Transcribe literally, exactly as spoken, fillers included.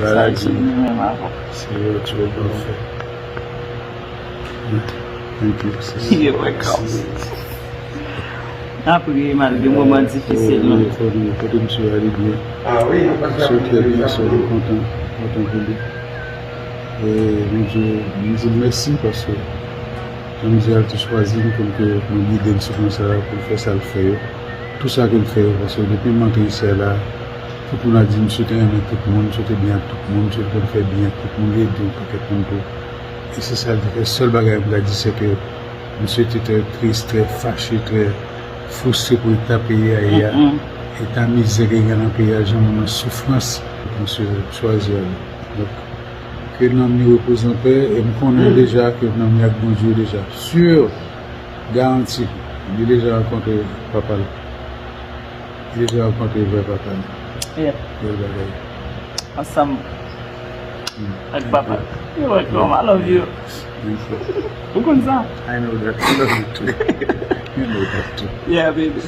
Sa li sou li menm avè w. Se yon ti wòb w ap fè. Thank you, sis. You're welcome. N ap ri malgre moman difisil lan. Kote misye a, li byen. Misye trè byen, so, mwen kontan, kontan pou li. E mwen di, mwen di l mèsi paske jan m di a, l te chwazi m pou l te, mwen gide l sou pwen sa a, pou l fè sa l fè yo. Tout sa ke l fè yo, paske depi m antre isi a la, tout moun ap di misye te renmen tout moun, misye te byen ak tout moun, misye te konn fè byen ak tout moun, li ede yon pakèt moun tou. E se sa l te fè. Sèl bagay m ka di, se ke misye te trè tris, trè fache, trè fristre pou eta peyi a ye a. Eta mizè ke gen nan peyi a, jan moun nan soufrans. Misye chwazi ale. Donk, ke nanm li repoze an pè, e m konnen deja ke nanm li ak Bondye deja. Sur, garanti, li deja rankontre papa l. Li deja rankontre vrè papa l. Yeah. Bèl bagay. Ansanm ak papa l. You're welcome. I love you. Ou konn sa? I know that. I love you too. You know that too. Yeah, baby.